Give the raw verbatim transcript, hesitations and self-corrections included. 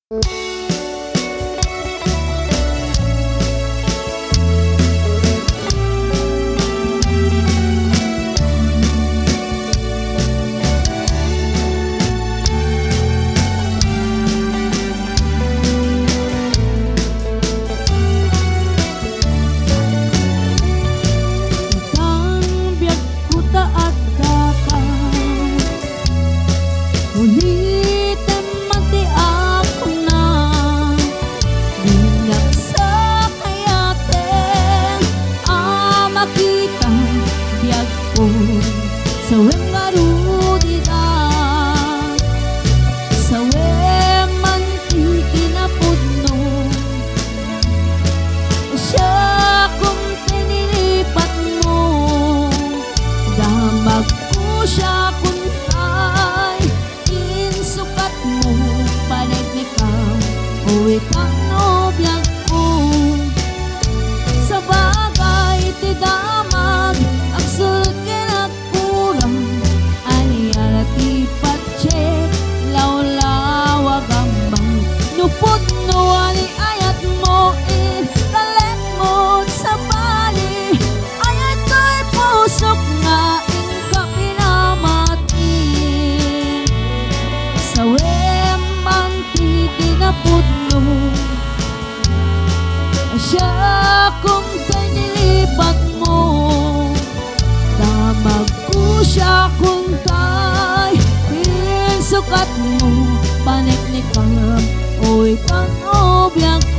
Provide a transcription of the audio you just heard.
Tan biagko ta addaka. Ulitem man ti akuna. Dinnak sakayaten a makita biagko. Sawem ngarud ida. Sawem man ti kinapudno. Siakon ti nilipatmo. Damagko siakon tay insukatmo. Paneknekam, uwitan no biagko. Sabagay ti damag, agsurat ken agkuram. Ania la ti patse, lawlawagam man. No pudno a ni ayatmo, intalekmo, sabali, ayat toy pusok nga inka pinamati. Sawem man ti kinapudno. Siakon tay nilipatmo. Damagko siakon tay insukatmo. Paneknekam, uwitan no biagko.